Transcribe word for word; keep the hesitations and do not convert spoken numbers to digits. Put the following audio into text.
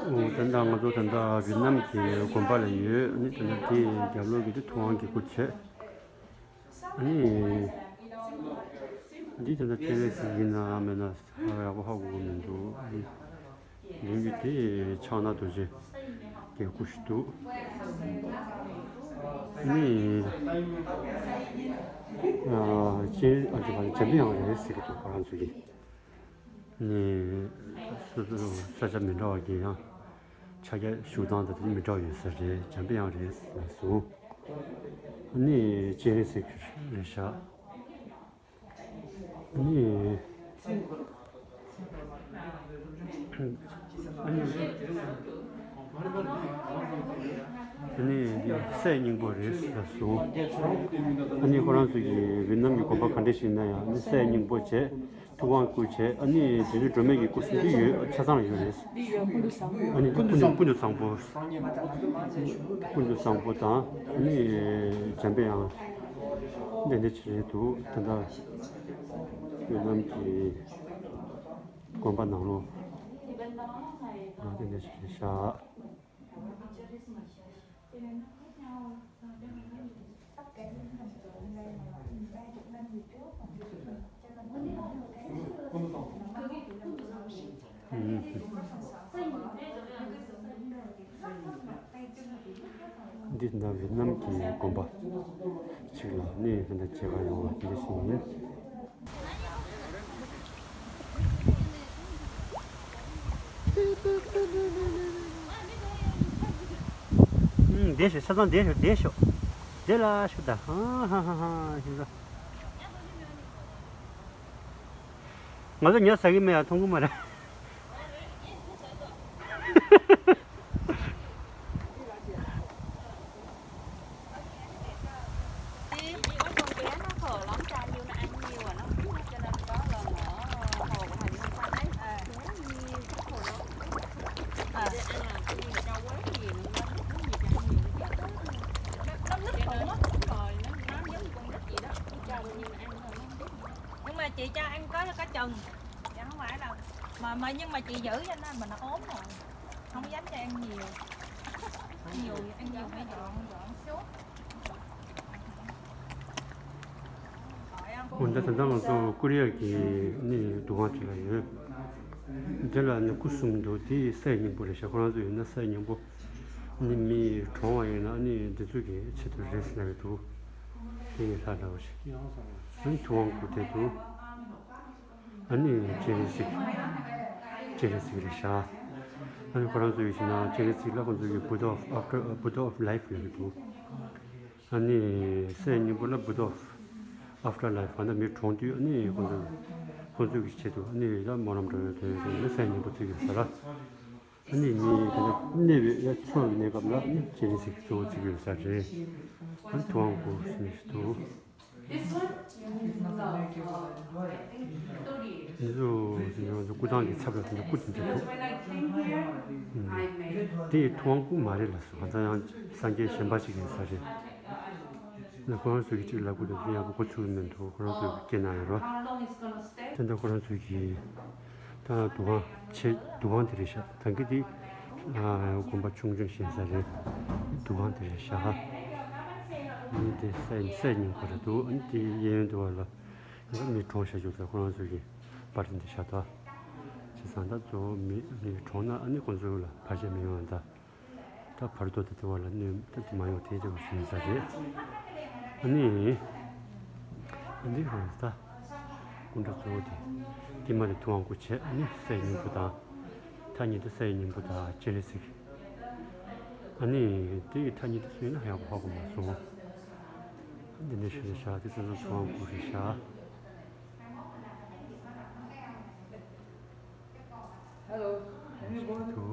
ཨོ། ད་ལྟ་ང་ཚོ་ད་ལྟ་ཝེད་ནམ་གྱི་དགོན་པ་ལ་ཡོད། ཨ་ནི་ད་ལྟ་དེའི་རྒྱབ་ལོགས་ཀྱི་དེ་ཐུབ་དབང་གི་སྐུ་བྱས། ཨ་ནི་འདི་ད་ལྟ་སྤྱན་རས་གཟིགས་ཡིན་ན་མིན་ན་ཡག་པོ་ཧ་གོ་གི་མི་འདུག། ཨ་ནི་མདུན་གྱི་དེ་ཕྱག་ན་རྡོ་རྗེ་གི་སྐུ་ཞིག་འདུག། ཨ་ནི་ཨ་སྤྱན་ཨ་འདི་བ་འཇམ་པའི་དབྱངས་རེད་ཟེར་གྱི་འདུག། ཁོ་རང་ཚོ་གིས། ནི་སོ་སོ་ས་ཆ་མི་འདྲ་བ་གི་ཡང་ཕྱག་རྒྱ་བཞུགས་སྟངས་དང་དེ་མི་འདྲ་བ་ཡོད་ས་རེད། འཇམ་པའི་དབྱངས་རེད་ཟེར་སོང་། ནི་སྤྱན་རས་གཟིགས་རེད་ཤག། ནི་ནི་སྲས་སྙིང་པོ་རེད་ཟེར་སོང་། ཨ་ནི་ཁོ་རང་ཚོ་གི་ཝེད་ནམ་གྱི་དགོན་པ་ག་འདྲ་ཞིག་ན་ཡང་ནི་སྲས་སྙིང་པོ་བྱས། ཐུབ་དབང་སྐུ་བྱས། ཨ་ནི་རྗེ་བཙུན་སྒྲོལ་མའི་གི་སྐུ་གསུང་འདི་ཡོད། ཆ་ཚང་ཡོད་རེད། འདི་ཡོད། ཀུན་ཏུ་བཟང་པོ། ཨ་ནི་ཀུན་ཏུ་ཀུན་ཏུ་བཟང་པོ། ཀུན་ཏུ་བཟང་པོ་དང་ཨ་ནི་འཇམ་པའི་དབྱངས་འདི་འདྲ་ཅིག་རེད་འདུག། ད་ལྟ་ཝེད་ནམ་གྱི་དགོན་པ་ནང་ལོགས་ང་འདི་འདྲ་ཅིག་རེད་ཤག། འདི་ནི་ཝེད་ནམ་གྱི་དགོན་པ་གཅིག་ལ་ནི་ད་ལྟ་མཇལ་ཁ་ཡོང་བ་འདི་འདྲ་ཞིག་ཡིན། ཨུམ། བསྡད་ཤོག། ཆ་ཚང་བསྡད་ཤོག། བསྡད་ཤོག། བསྡད་ལ་ཤོག་ད། ཧ་ཧ་ཧ་ཧ། ང་ཚོ་ཉ་ཟ་གི་མེད་ཡ། མཐོང་གི་མ་རེད། Có con bé nó khổ lắm, cha Như nó ăn nhiều rồi, nó không thích cho nên có lần ở hồ của Hoài Nhung săn ấy. Bé nhiều, chắc khổ lắm. Ăn là cái gì cho quá nhiều, nó thích nhiều cho ăn nhiều cho nó. Nó nít cũng mất rồi, nó, nó giống như con nít vậy đó. Cho bao nhiêu mà ăn thôi, nó không biết. Nhưng mà chị cho ăn có có chừng, chứ không phải là mà mà nhưng mà chị giữ cho nên mà nó ốm rồi. Không dám cho ăn nhiều. Ăn nhiều, ăn nhiều phải dọn dọn suốt. འོན་ཏེ་ད་ལྟ་ང་ཚོ་ཀོ་རི་ཡ་གི་ནི་འདུ་ཁང་ཅིག་ལ་ཡོད། འདི་ལ་ནི་སྐུ་གསུམ་འདུག། དེ་སྲས་སྙིང་པོ་རེད་ཤག། ཁོ་རང་ཚོ་ཡིན་ན་སྲས་སྙིང་པོ་ནི་མི་གྲོངས་པ་ཡིན་ན་ནི་འདི་ཚོ་གི་ཆེད་དུ་རེད་ཟེར་ལབ་ཀྱི་འདུག། དེ་ཡི་ལྷ་འདྲ་བོ་ཞིག། ཨ་ནི་ཐུབ་དབང་སྐུ་དེ་འདུག། ཨ་ནི་སྤྱན་རས་གཟིགས། སྤྱན་རས་གཟིགས་རེད་ཤག། ཨ་ནི་ཁོ་རང་ཚོ་ཡིན་ན་སྤྱན་རས་གཟིགས་ལ་ཁོ་ཚོ་གི་Buddha of after Buddha of life ལབ་ཀྱི་འདུག། ཨ་ནི་སྲས་སྙིང་པོ་ལ་Buddha of after life། ཨ་ནི་མི་གྲོངས་དུས་ཨ་ནི་ཁོ་ཚོ་ཁོ་ཚོ་གི་ཆེད་དུ་ཨ་ནི་ཡ་སྨོན་ལམ་འགྲོ་ཡོད་དོན་ཡོད་དོན་ལ་སྲས་སྙིང་པོ་བརྩི་གི་ཡོད་ས་རེད། ཨ་ནི་མི་ད་ལྟ་གནས་པའི་ཡ་འཚོ་བའི་གནས་སྐབས་ལ་ཨ་ནི་སྤྱན་རས་གཟིགས་གཙོ་བོ་བརྩི་གི་ཡོད་ས་རེད། ཨ་ནི་ཐུབ་དབང་སྐུ་ཟེར་ནས་ཞིག་འདུག། འདི་ཚོ་དེ་ཚོ་སྐུ་ཐང་གི་ཚབ་ལ་དེ་ཚོ་སྐུ་དེ་འདྲ་འདུག། ཨུམ། དེ་ཡི་ཐུབ་དབང་སྐུ་མ་རེད་ལབ་སོང་། ང་ཚོ་ཡང་སངས་རྒྱས་གཞན་པ་ཞིག་ཡིན་ས་རེད། ཁོ་རང་ཚོ་གི་གཅིག་ལབ་དགོས་འདུག། དེ་ཡང་གོ་ཚུགས་མི་འདུག། ཁོ་རང་ཚོ་གི་སྐད་ནང་ཡོད་རོ། དེ་འདྲ་ཁོ་རང་ཚོ་གི་ད་འདུ་ཁང་ཆེ། འདུ་ཁང་དེ་རེད་ཤག། ད་གི་དེ་ཨ་དགོན་པ་ཆུང་ཆུང་ཞིག་ཡིན་ས་རེད། འདུ་ཁང་དེ་རེད་ཤག། ཨ་ནི་དེ་སྲས་སྲས་སྙིང་པོ་རེད་འདུག། ཨ་ནི་དེ་གཡས་གཡོན་དེ་བ་ལ་ཡང་མི་གྲོངས་བཞག་རྒྱུ་ད་ཁོ་རང་ཚོ་གི་པར་འདི་བཞག་ད། བྱས་ཙང་ད་གཙོ་བོ་མི་མི་གྲོངས་ན་ཨ་ནི་ཁོ་ཚོ་ལ་བར་ཆད་མི་ཡོང་ད། ད་བར་དོ་དེ་དེ་བ་ལ་གནོད་ད་དེ་མ་ཡོང་དེ་འདྲ་བ་ཞིག་ཡིན་ས་རེད། ཨ་ནི་ཨ་འདི་ཧོ་ད་སྐུ་འདྲ་གཙོ་བོ་དེ་དེ་མ་དེ་ཐུབ་དབང་སྐུ་བྱས། ཨ་ནི་སྲས་སྙིང་པོ་དང་། ཐ་སྙད་དེ་སྲས་སྙིང་པོ་དང་སྤྱན་རས་གཟིགས། ཨ་ནི་དེ་ཡི་ཐ་སྙད་དེ་སུ་ཡིན་ན་ཡག་པོ་ཧ་གོ་མ་སོང་། འདི་འདྲ་ཞིག་རེད་ཤག། དེ་སོ་སོ་ཐུབ་དབང་སྐུ་རེད་ཤག། Hello, can you go to